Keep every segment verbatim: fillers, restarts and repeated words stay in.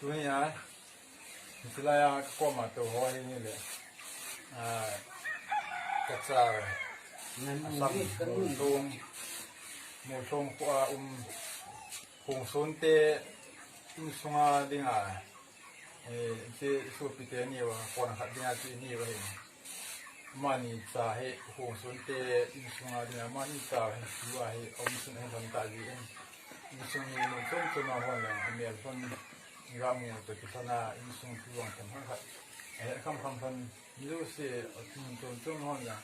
Tuni a, hiche lai a kakoma tou ho hi nile. Ah, kacha. Assam, Molhong, Molhong kho a um, Khongson te insunga dinga, eh, hiche sopite ni uva, kona khat dinga chu ni uva hi. Amani cha hi, Khongson te insunga dinga, amani cha hi, tua hi, aum sun hi lhon ta ji in. Insung hi mun chom chom a hon lang, amel hon, iga mu toh kilhon a, insung thu vang them khat. Ahet kham kham lhon, mi jouse, athum chom chom hon lang,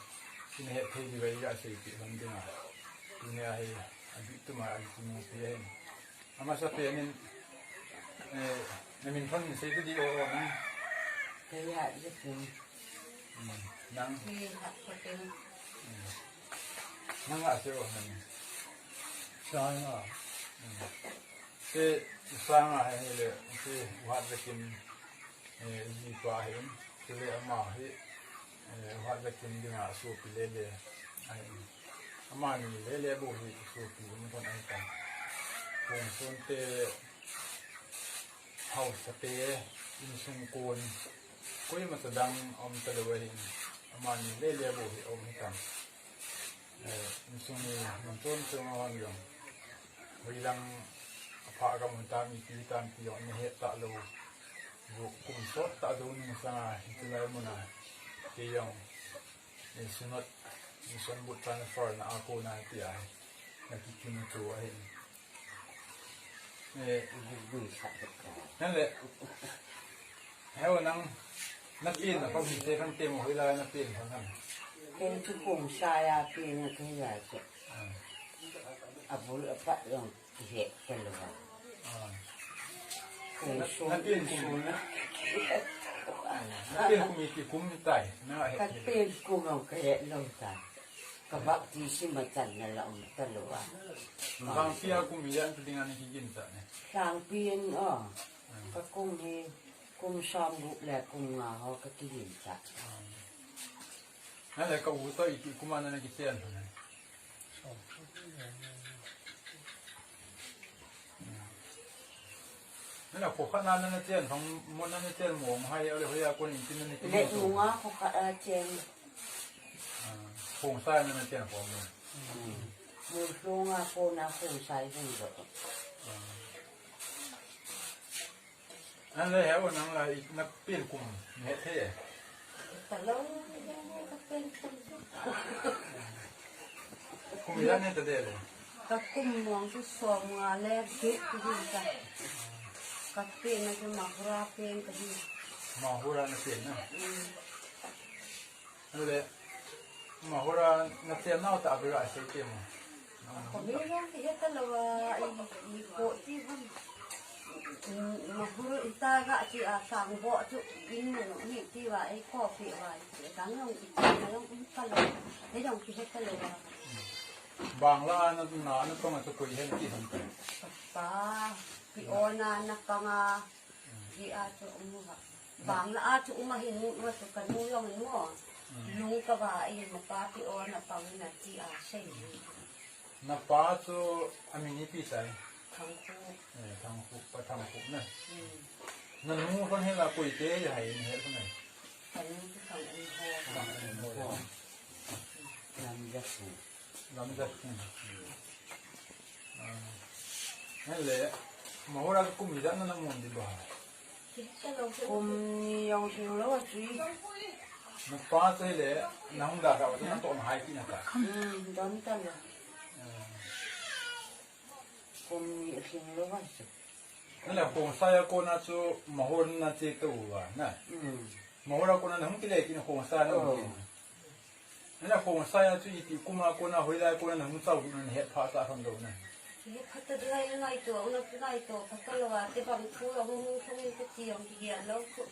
ina het thei diu ahi ga seipeh lhon dinga. Tuni a hi, adih tuma, adih tuma pi ahin. Amasapen in, eh, namin lhon sei tadi o, o, nang. Kei Hatzakim. Hmm, nang. Kei Hatzakim. Hmm. Nang a sei o, nang. Sang a. Hmm. Sei, sang a, hile, sei, Hatzakim. Eh, jipa ahin, chule ama hi, eh, Hatzakim dinga sopi lele ahin. Amani lele bou hi sopi um lhon ahitan. Khongson te, haosa te, insung kon, koima cha dang um talou ahin. Amani lele bou hi um hitan. Eh, insung hi mun chom chom a hon jong. Hoilang apha gam hon tam, ipi tam ti jong nahet talou. Kum sot tah jou nung sanga hiche lai muna kei jong, eh, Synod, Mission Board transfer na a kona tia hi, na kikim chu ahi. Eh, nale, heo nang, na pen na pang hite kan tem hoilai na pen kan. Ken chu Khongsai a pen na kei lai chu. Ah. Abul apat jong. Kihe talou a. Ah. Kei na, na pen kum. Na pen kum iti kum tai. Na he. Ka pen kum ang kahe lou tai. Ka baptisma chan na la um talou a. Bang pia kum yan tu dinga ni kijin ta ne. Sang pin o. Ah. Ka kum hi kum som gup le kum nga ho ka kijin ta. Ah. Nale ka u to iti kum ana na kichen ne. Nana kho khat na nana chen thong mo nana chen mo mo hai ale hoiya kon in tin nana chen. Le mo nunga kho khat a chen. Ah, Khongsai nana chen kho mo. Hmm. Mo nunga kona Khongsai hung jo. Ah. An le he o nang la i na pen kum he the. Talou, ka pen kum. Kum ya ne ta de le. Ka kum mong chu som nga le ki ki ta. Ka pen na chu Mahura pen ka hi. Mahura na pen na. Mm. Nale, Mahura na chen nau ta bira sei te mo. Ko mi jong kihe talou a, i, i ko ti bun. Mm, Mahura ita ga chi a sang bo chu in mo ni ti va, i ko pi va, i dang jong i ti na jong in talou. He jong kihe talou a. Bang la na na na tong a chu koi hen ti han ta. Pa, pi o na na panga. Ti a chu um uva. Bang la a chu um ahin, um a chu ka nu jong in mo. Mm. Lung ka va in, ma pa ti o na pang na ti a sei. Na pa chu a min ipi tai? Thangkhup. Eh, Thangkhup, Pa Thangkhup na. Mm. Na nu kon he la koi te ya hai ni he kon na. Ka nu chu Thang Um Ho. Thang Um Ho. Lam ja su. Lamjat, hmm. Ah. Hele, Mahura kum ijat nana mun di ba? Kum ni jong sung lou a chu. Na pa chu hele, na hung da ka, na to na hai ti na ka. Hmm, don ta le. Ah. Kum ni sung lou a chu. Nale, Khongsai a kona chu Mahur na che tou va, na? Hmm. Mahur a kona na hung kile kit na Khongsai na hung kile. Oh. Nale, Khongsai a chu iti kum a kona, hoilai kona na hung chau na het pha ta tham lou na. He pha ta dai ngai to, na ngai to, pha ta lou a, te bang thu a hung hung thung in ka ti jong kigel lou chu.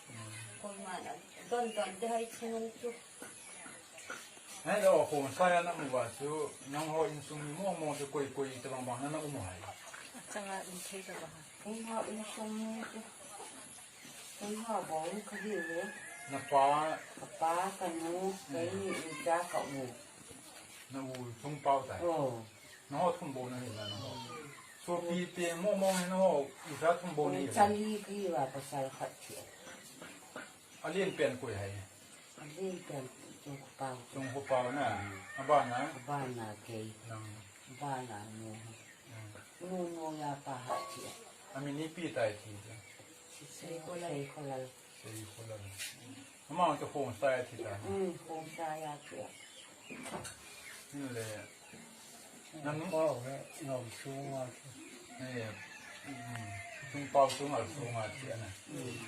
Hmm. Koima na, don don te hai chu nung chu. Hello, Khongsai a na um uva chu, nangho insung mi mong mong chu koi koi tabang bang na na um u ham? Achanga um thei tabang. Keiho insung mi chu, keiho bou ka hi e. Na pa? Ka pa, ka nu, hmm, keini icha ka u. Na u chung pau tai? Oh. Nangho thum bou na hi na nangho. Sopi te mo mo hin ho, ijat thum bou nei. Chali ki va pasal khat thi. Alen pen koi hai. Alen pen Chungkhopao. Chungkhopao na. Abana. Abana kei. Nang. Abana nu. Hmm. Nu nu ya pa ha thi. Amin ipi tai thi. Seikholal. Seikholal. Seikholal. Ama chu Khongsai a thi ta. Hmm, Khongsai a thi. Nile. Nanu. Pao he, Ngalsong a thi. Eh, hmm. Chungpao chu Ngalsong a thi ana. Hmm.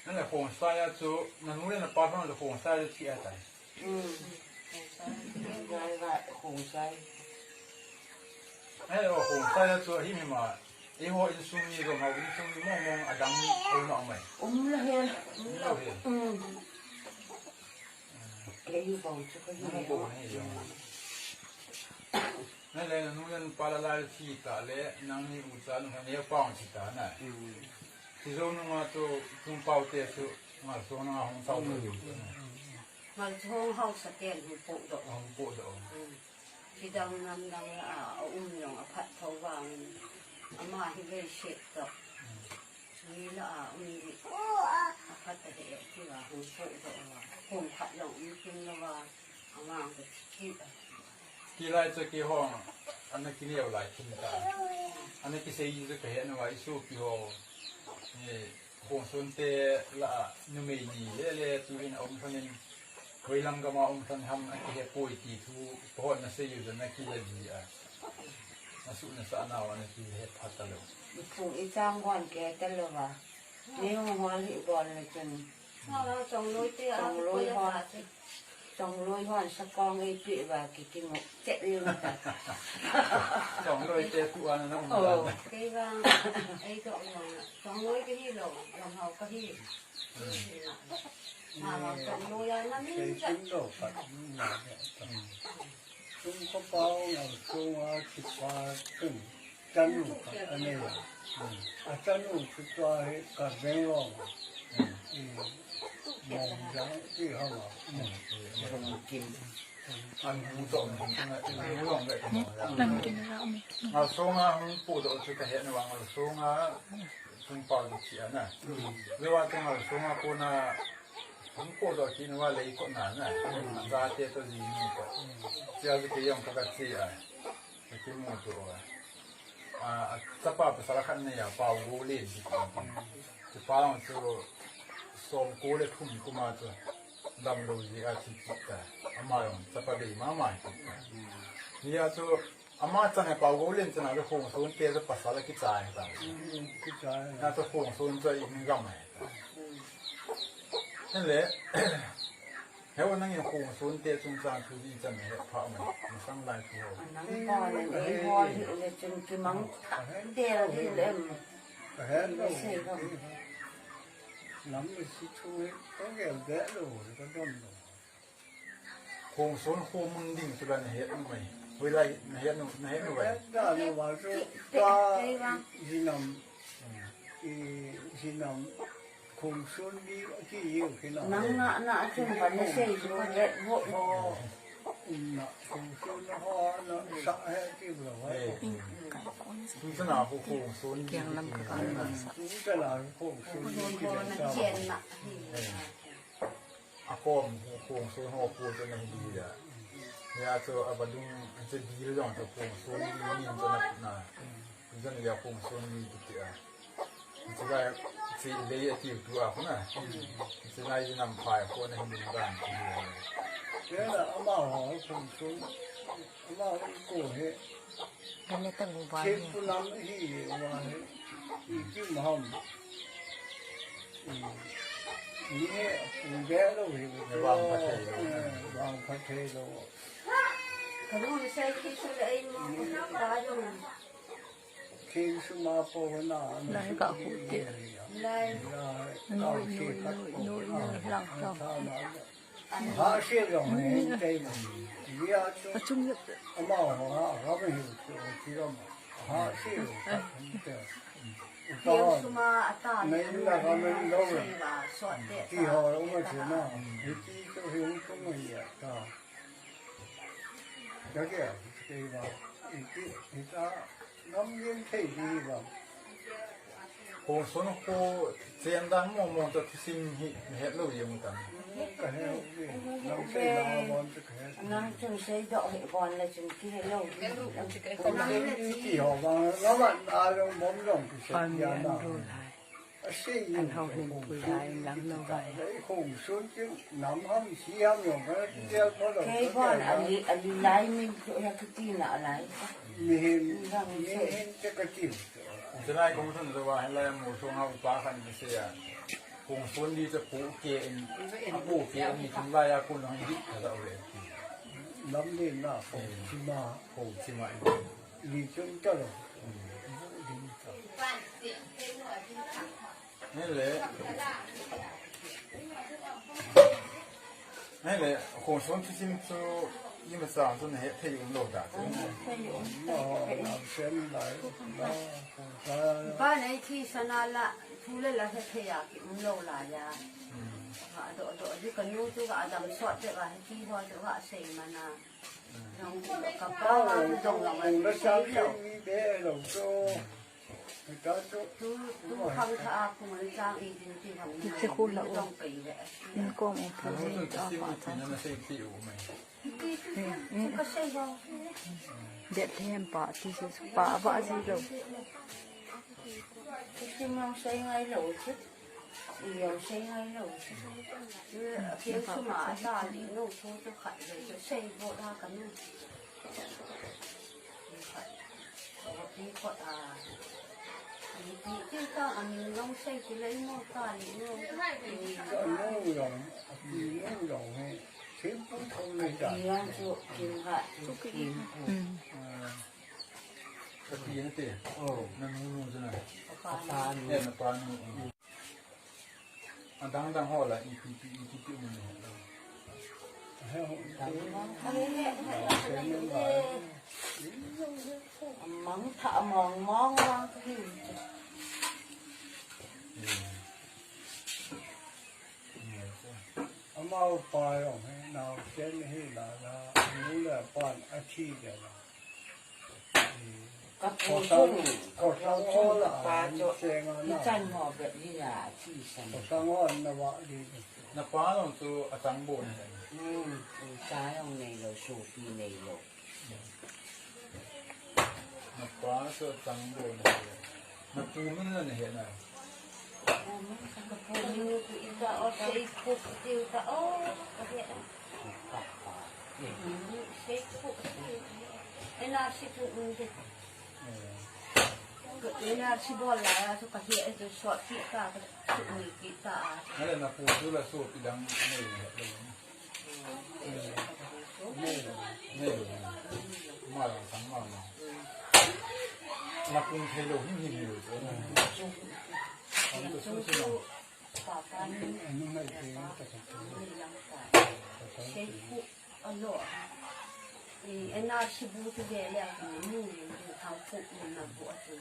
Nile Khongsai a chu, nanu le napa hon le Khongsai a thi a tai. Hmm. Khongsai, Khongsai. Hello, Khongsai a chu hi mi ma. Eiho insung mi jong hao insung mi mong mong adang um a mai. Um la he. Um la he. Hmm. Kei bou chu ka hi. Nang bou nei jong. Nang le nanu le napa la lal thi ta le, nangni ucha nu ne pang thi ta na. Hmm. Thi jou nunga chu Chungpao te chu Ngalsong a hung tao. Hmm. Ngalsong haosa ten hung podoh. Hung podoh. Hmm. Chidang namdang la a, a um jong a phat tho vangin. Ama hi vei set toh. Hmm. Mi la a um di. A phat a he ti va hung podoh va. Kum khat jong um kin lou va. Ama ka thi thi a. Tilai chu keiho ana kineo lai khin ta. Ana kisei ji chu ka he nau a i sopi ho. Ni Khongson te la a numei ni le le tuhin a um lhonin, hoilang gam a um lhon ham a kihe poi ti thu, pahon na sei u jong na kile ji a. Na su na sa nau a na kile het phat ta lou. Phung i chang gon ke ta lou va. Ni hung hol hi gon le chun. Chongloi te a, chongloi hon. Chongloi hon sakong ei pe va ki ki ngop chet leng ta. Chongloi te tu ana na um. Oh. Kei vang, ei to vang. Chongloi ka hi lou, lam hao ka hi. Hmm. Ma ma chongloi a na min cha. Sei kin lou ka, hmm. Chungkhopao Ngalsong a thi pa chun chanu khat anei a. Hmm. A chanu chu tua hi Karbi Anglong. Hmm. I Mongjang ti hama. Hmm. An bu to. An bu long ve. Lamkin ra um. Ngalsong a hung podoh chu ka he nau a Ngalsong a Chungpao chu thi ana. Hmm. Ve va chu Ngalsong a kona Hung podoh kit uva lei kona na. Jate to ji ni to. Chia ji kei jong ka che a. Ka kimuto a. A, a chapa pasal khat nei a, Paogoulen ji. Chupa jong chu somko le thum kum a chu damlou ji a thi kit ta. Ama jong chapa bei mama kit ta. Hia chu Ama chan a Paogoulen chan a le Khongson te chu pasal a kichai ta. Hmm, kichai. Na chu Khongson chu in gam a ta. Hmm. Hele, heu nangin Khongson te chungchang thu di chan he pha mai. Masang lai thu ho. Nang pa le ei ho hi le chun kimang thah te hi le. Ka he lo. Sei gam. Lam mi si thu hi ka gel be lo, ka don lo. Khongson khomun ding chu la na het nu mai. Hoilai na het nu, na het nu mai. Het da le wa chu ka jinam. I jinam Khongson di ki yu ki na. Nang na na a chun ka na sei chu ka het bo. Na Khongson ho na sa he ki lo wa. Eh. Tu sa na ho Khongson di. Kiang lam ka ka na sa. Tu sa na Khongson di ki na sa. Eh. A kom Khongson ho pu chu na hi di da. Hia chu a vadung chu di jong chu Khongson di min chu na na. Jan ya Khongson di ti a. Chu lai chi lei a ti tu a khu na. Chu lai nam phai khu na hi din dan ti di. Hia la ama ho Khongson, ama ho ko he. Gane ta gu ba. Che ni. Pu nam hi wa he. I ki maham. Ni he, ni be lo hi. Ni vang pha thei lo. Eh, vang pha thei lo. Ka ru ni sai ki su le ai mo, ka ru. Ki su ma po na. Lai ka hu te. Lai. Lai ka hu te. Noi, noi, noi, noi, lang, lang. Ha se jong ne, tei mo. Lia chu. A chung le. Ama ho ha, ha me hi chu, chi lo ma. Ha se lo. Tei. Tei suma ata. Nei la ka me lo. Ti ho lo ma che na. Ti chu hi hung chung ma ya ta. Ka ke, tei ba. Ti, ti ta. Ngam lien thei hi vang. Khongson kho chen dang mong mong ta thusim hi mi het lou jeng u tam. Ka he u ve. Nang sei na von chu ka he. Nang chun sei doh hi von le chun ki he lou. Khongson ni ti ho vang, ngam an a long bom long ki sei ya na. A sei ni. An hau hin pui lai, lam lou lai. Khongson chu nam ham si ham jong ka ti tel pho lou. Kei von a li, a li lai min chu he ki ti na lai. Mihem, mihem te ka ti. Chulai kong sun zo va, hilai a mu sung a upa khat in asei a. Khongson di chu pu ke in, a pu ke in, ni thum lai a kun hong di ka za ve. Lam le na, khong chima. Khong chima. Li chun ta lo. Ni le. Ni le, khongson thusim chu imacha chu na het thei um lou da chu. Thei um. Oh, lam sen lai. Ba nei thi sana la, thu le la het thei a ki um lou la ya. Hmm. Ga do do di ka nu chu ga dam sot te ga he thi ho chu ga sei mana. Hmm. Dong ka pa ga dong la ma. Kong la sei lou. Ni be lou chu. Tu, tu khang tha a kong an chang i din ti khang. Ti khu la u. Dong pai ve. In kom u phu ni ta pa ta. Ti, ti, ti, ti, ka sei ho. Bethlehem pa ti chu pa va ji lou. Ti, ti mang sei ngai lou chu. I jong sei ngai lou chu. Ti, ti suma ta li no chu chu khat ve chu sei bo da ka nu. Adang dang ho la, ipi, ipi, ipi, ipi, ipi, ipi, ipi, ipi, ipi. Mang tha, mang, mang, mang, ka hin. Amau pa jong hi, nau sen hi la la, nu le pan a thi le la. Ka pu chun, ka pu chun ka pa chu, i chan mo be ni na, a thi san. Na pa jong chu a chang bo ni. Hmm, i cha jong nei lou, sopi nei lou. Na pa chu a chang bo ni. Na pu min na he na. Ka pu min ku i ta o, sei ku ti ta o, ka he. Ka pa. Sei ku ti. Ena si tu un de. Ena si bol la ya, tu ka hi e tu sot ki ta, ka tu ni ki ta. Nale na pu tu la so pi dang ni. Ni. Ni. Ma la sang ma ma. Na pu thei lo hin hin lo. Ang tu su su na. Pa pa ni. Ni lang pa. Sei ku. Ano, eh, N R C bu tu ve le, ni, ni, ni, thang pu, ni, na bu atu.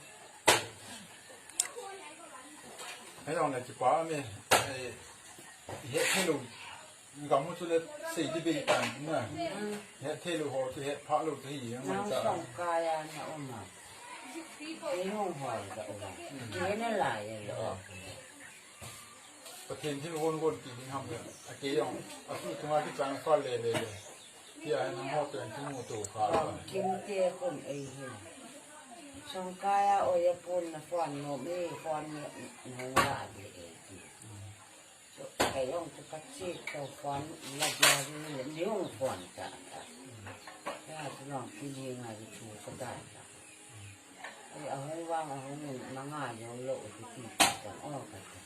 Hello, na kipa mi, eh, he, hello. Gamu tu le sei di be tan na. He, hello ho tu he, pa lo tu hi, yang na ta. Song kaya na uma. Ni hong ho ta uma. Ni na la ye lo. Pathen thil gon gon ti ding ham le. A kei jong, a tu tunga kichang fa le le le. Tia nang ho pen thu mu to kha. Kim te khun ei hin. Song kaya o ya pon na phone nom e, phone ni nong la de e ti. So, kei jong tu ka chi to phone la dia ni le ni jong phone ta ta. Ya tu nong ki ni nga di chu ka ta ta. Ai, a hung vang, a hung in, manga jong lo, ti ti ti tang, o, ka ti.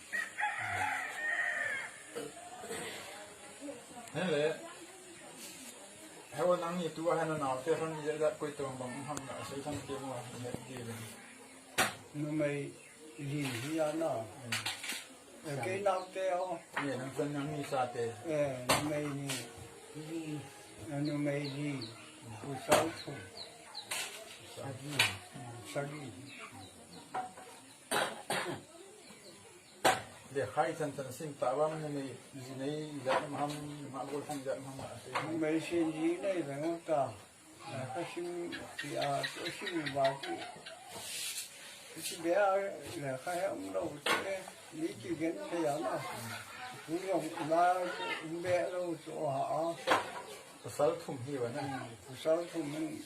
Hele, hewa nang ni tu a hena nau te hon ni ja koi tong bang ham na, sei thang ke mo, ni ti le. Numei Lin hi a na. Mm. Eh, kei nau te o. Ye, nang pen nang ni sa te. Eh, numei ni. Li. Eh, numei li. Pu Sau Thu. Sagi. Mm, Sagi. Le khai chan chan sim ta bang numei ji nei ja ham, ma gol thang ja ham ma se. Numei sin ji nei bang ta. Ka sim, tia, ka sim ba ti. Kibe a lekha he umlou chu, mi kigenthei a na. Pu jong la um be lou chu ha a. Pasal thum hi va na. Pasal thum in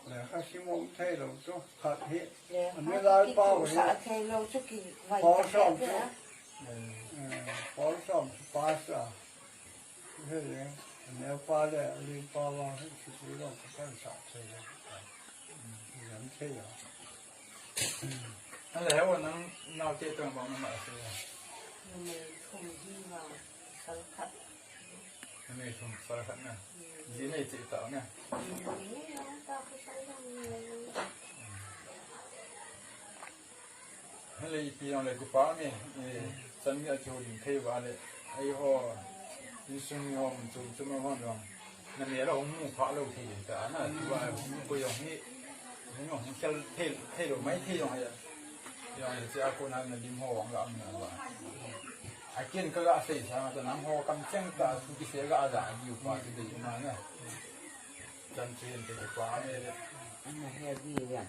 lekha sim um thei lou chu khat hi. Lekha Ani lai pau hi. Sa thei lou chu ki vai Paul ta Sam pe chu. a. Eh, Paul Sam chu pass a. He le, aneo pa le, alin pa va, he, sikul jong kapan sa thei le. Jan thei a. Ale, he, nang naote tong bang na ma se. Numei thum hi vang, pasal khat. Numei thum pasal khat na. Ji nei che ta na. Numei ta pasal khat. Hele ipi jong le kipa me, eh, chan mi a kiho ding thei va le, eiho, insung mi ho, mun chu, chu ma ho jong, na me la hung mu pha lou thei ding ta, na, tu va, hung mu ko jong hi, hung jong, hung khel thei, thei lou mai thei jong, eh, jong, eh, che a ko na, na lim ho, ang la, ang na va. A ken ka ga sei sa, ta nang ho, kam cheng ta, tu ki se ga ja, a diu pa, tu dei ma na. Chan chu hin te kipa me le. Ana he di ya.